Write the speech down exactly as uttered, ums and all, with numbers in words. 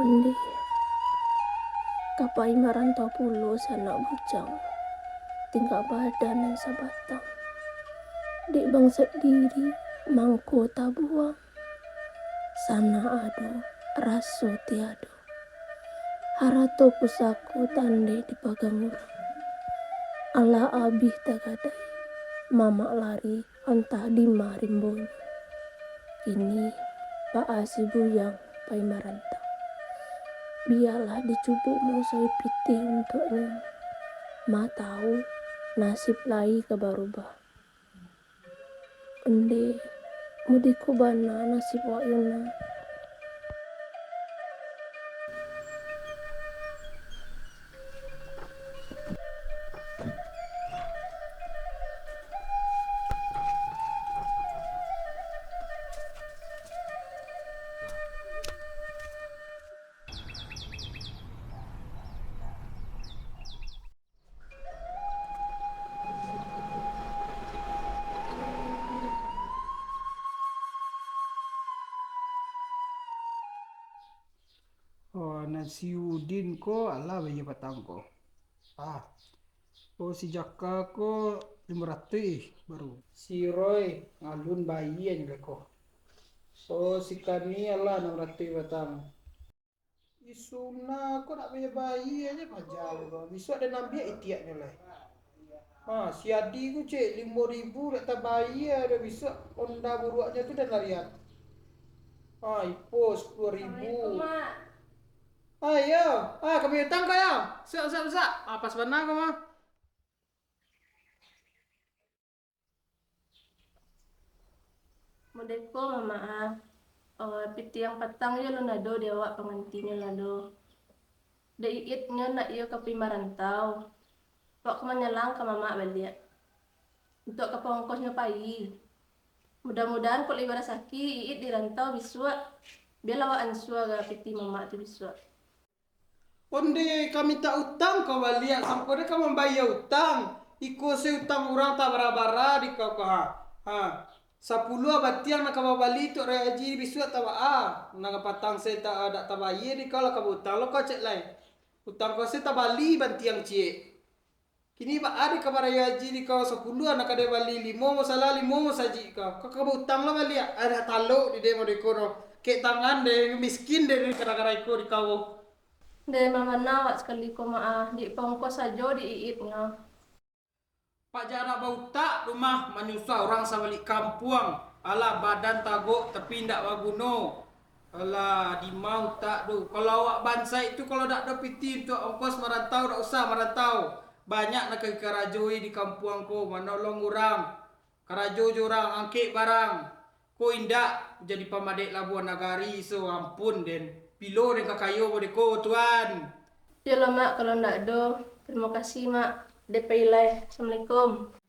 Ondeh, ka pai marantau pulo sanak bujang, tingga badan nan sabatang. Dek bangsaik diri mangko tabuang, sanak ado, raso tiado. Harato pusako tandai dipagang urang. Alah abih tagadai, mamak lari antah dima rimbonyo. Kini, baa si bujang pai marantau. Bialah dicubo mausoi pitih untuaknyo. Ma tahu, nasib lai ka barubah. Ondeh, mode ko bana nasib wak Yuna. Oh, nan si Udin ko alah bayia patang ko. Ah, oh, si Jaka ko limo ratuih baru. Si Roy ngalun bayia nyo lai ko. Oh, si Kani alah anam ratuih patang. Isuna ko nak bayia-bayia se paja ko. Bisuak den ambiak itiaknyo lai. Ha, si Adi ko cek limo ribu dak tabayia doh, bisuak onda buruaknyo tu den larian. Ha, Ipo sapuluah ribu. Assalamualaikum, Mak. Ha, iyo. Ha, ka bayia utang ko yo? Sak, sak, sak. Ha, pas bana ko mah. Mode ko, Mamak, ah. Oh, pitih nan patang yo alun ado di awak pangantinyo lai doh. Dek Iit nyo nak iyo ka pai marantau. Awak ka manyalang ka Mamak baliak. Untuak ka paongkosnyo pai. Mudah-mudahan kok lai barasaki Iit di rantau bisuak. Bialah awak ansua ka pitih Mamak tu bisuak. Ondeh ka mintak utang ko baliak, sangko den ka mambayia utang. Iko se utang urang tabara-bara di kau ko, ha. Ha. Sapuluah batiang nan ka babali untuak Raya Haji bisuak tabaa. Nan patang se ta-, dak tabayia di kau lah ka bautang lo kau cek lai. Utang kau se tabali bantiang ciek. Kini baa dek ka barayo haji di kau sapuluah, nak ka dek bali limo musala, limo masajik kau. Kau ka bautang lah baliak. Alah talok di dek modeko no. Kek tangan dek miskin dek kadang-kadang iko di kau. Dek mah bana awak sakali ko, Mak, ah, dek paongkos sajo di Iit nyo. Pak jarak bautak tu mah manyusah urang sabalik kampuang. Alah badan tagok tapi indak baguno. Alah, dima utak tu. Kalau awak bansaik tu, kalau dak ado pitih untuak ongkos marantau, dak usah marantau. Banyak nan ka dikarajoi di kampuang ko, manolong urang, karajo jo urang, angkek barang. Ko indak, jadi pamadek labuah nagari, so ampun den. Pilo den ka kayo modeko, Tuan. Iyolah, Mak, kalau ndak ado. Tarimo kasih, Mak. Den pai lai. Assalamualaikum.